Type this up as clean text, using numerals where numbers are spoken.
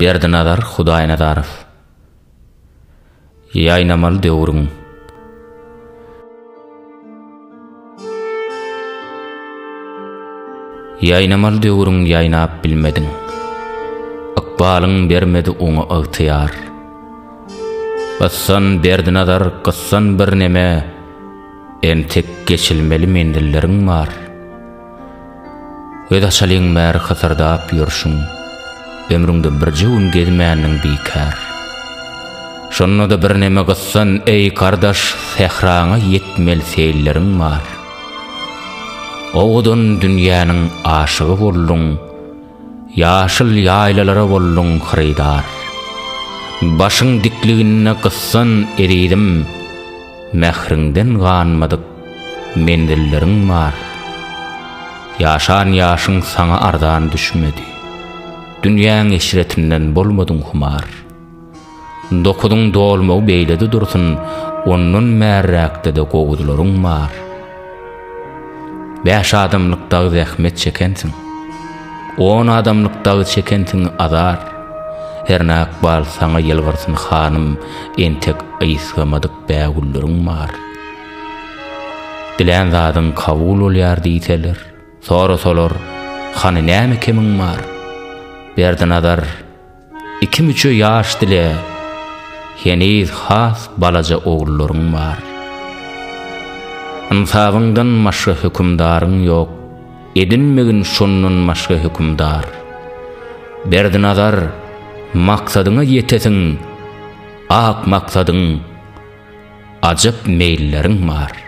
Berdinazar Hudaýnazarow. Ýaýnamaly döwrüň. Ýaýnamaly döwrüň ýaýnap bilmediň. Ykbalyň bermedi oňa ygtyýar. Gyssan Berdinazar gyssan birneme, Entek geçilmeli menzilleriň bar. Göz açalyň bäri hysyrdap ýörşüň, Ömrüňde birje gün gezmändiň bikär. Şonda-da birneme gyssan, eý, gardaş, Sähraňa ýetmeli seýilleriň bar. Owadan dünýäniň aşygy bolduň, Ýaşyl ýaýlalara bolduň hyrydar. Başyň dikliginde gyssan, ezizim, Mähriňden ganmadyk menzilleriň bar. Ýaşan ýaşyň saňa arzan düşmedi. Dünýäň eşretinden bolmadyň humar. Dokuzyň dolmagy beýlede dursun, ondan bärräkde-de gowuzlaryň bar. Bäş adamlyk dagy zähmet çekensiň. On adamlyk dagy çekensiň azar. Hernä ykbal saňa ýylgyrsyn hanym, entek ysgamadyk bägülleriň bar. Dilän zadyň kabul bolýar diýseler, sorasalar, hany näme kemiň bar? Berdinazar, Iki müçe ýaş dile, heniz has balaja ogullaryň bar. Ynsabyňdan başga hökümdaryň ýok, edinmegin şondan başga hökümdar. Berdinazar, maksadyňa ýetesiň, ak maksadyň, ajap meýilleriň bar.